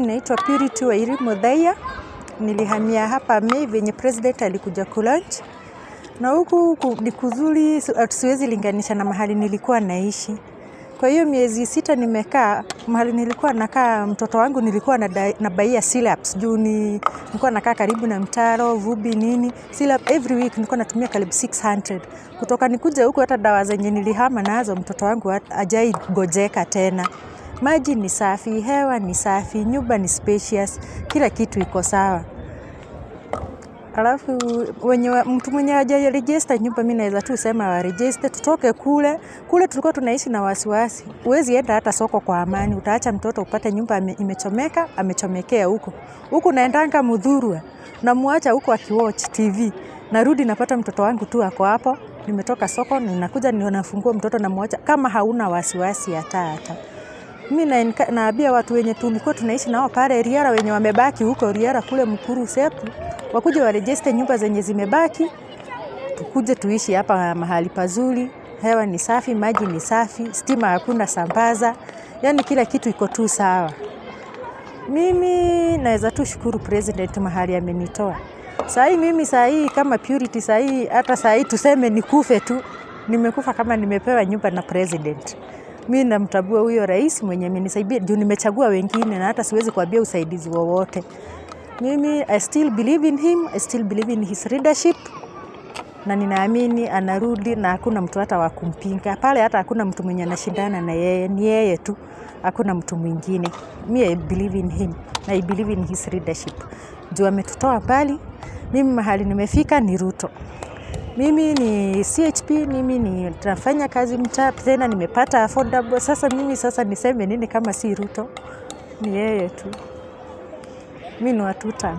Naitwa Purity Wairi Muthaiya. Nilihamia hapa Mei venye president alikuja kulaunch. Na huku ni kuzuri, siwezi linganisha na mahali nilikuwa naishi. Kwa hiyo miezi 6 nimekaa, mahali nilikuwa nakaa mtoto wangu nilikuwa nabuyia syrups. Juu nilikuwa nakaa karibu na mtaro, vumbi nini. Syrup every week nilikuwa natumia karibu 600. Kutoka nikuje huku hata dawa zenye nilihama nazo mtoto wangu hajai gojeka tena. Maji ni safi, hewa ni safi, nyumba ni spacious, kila kitu iko sawa. Alafu mtu mwenye haja register nyumba mimi naweza tu sema wa register, tutoke kule. Kule tulikuwa tunaishi na wasiwasi. Huwezi enda hata soko kwa amani, utaacha mtoto upate nyumba imechomeka, amechomekea huko. Huku naendanga Muthurwa, namuacha huko akiwatch TV. Narudi napata mtoto wangu tu ako hapo, nimetoka soko, ninakuja ninafungua mtoto namuacha kama hauna wasiwasi hata hata. Mimi naambia watu wenye tulikuwa tunaishi nao pale Riara wenye wamebaki huko Riara kule Mukuru Sepu, wakuje waregister nyumba zenye zimebaki, tukuje tuishi hapa mahali pazuri, hewa ni safi, maji ni safi, stima hakuna sambaza, yani kila kitu iko tu sawa. Mimi naweza tu shukuru president mahali amenitoa. Sahi mimi sahi kama Purity sahi hata sahi tuseme nikufe tu, nimekufa kama nimepewa nyumba na president. Mimi namtambua huyo rais mwenye amenisaidia juu nimechagua wengine na hata siwezi kuambia usaidizi wowote. Mimi I still believe in him, I still believe in his leadership. Na ninaamini anarudi na hakuna mtu hata wa kumpinga. Pale hata hakuna mtu mwenye anashindana na yeye, ni yeye tu, hakuna mtu mwingine. Me I believe in him na I believe in his leadership. Juu ametutoa mbali, mimi mahali nimefika ni Ruto. Mimi ni CHP, mimi ni nafanya kazi mtaa, tena nimepata affordable. Sasa mimi sasa niseme nini kama si Ruto? Ni yeye tu. Mimi ni wa two term.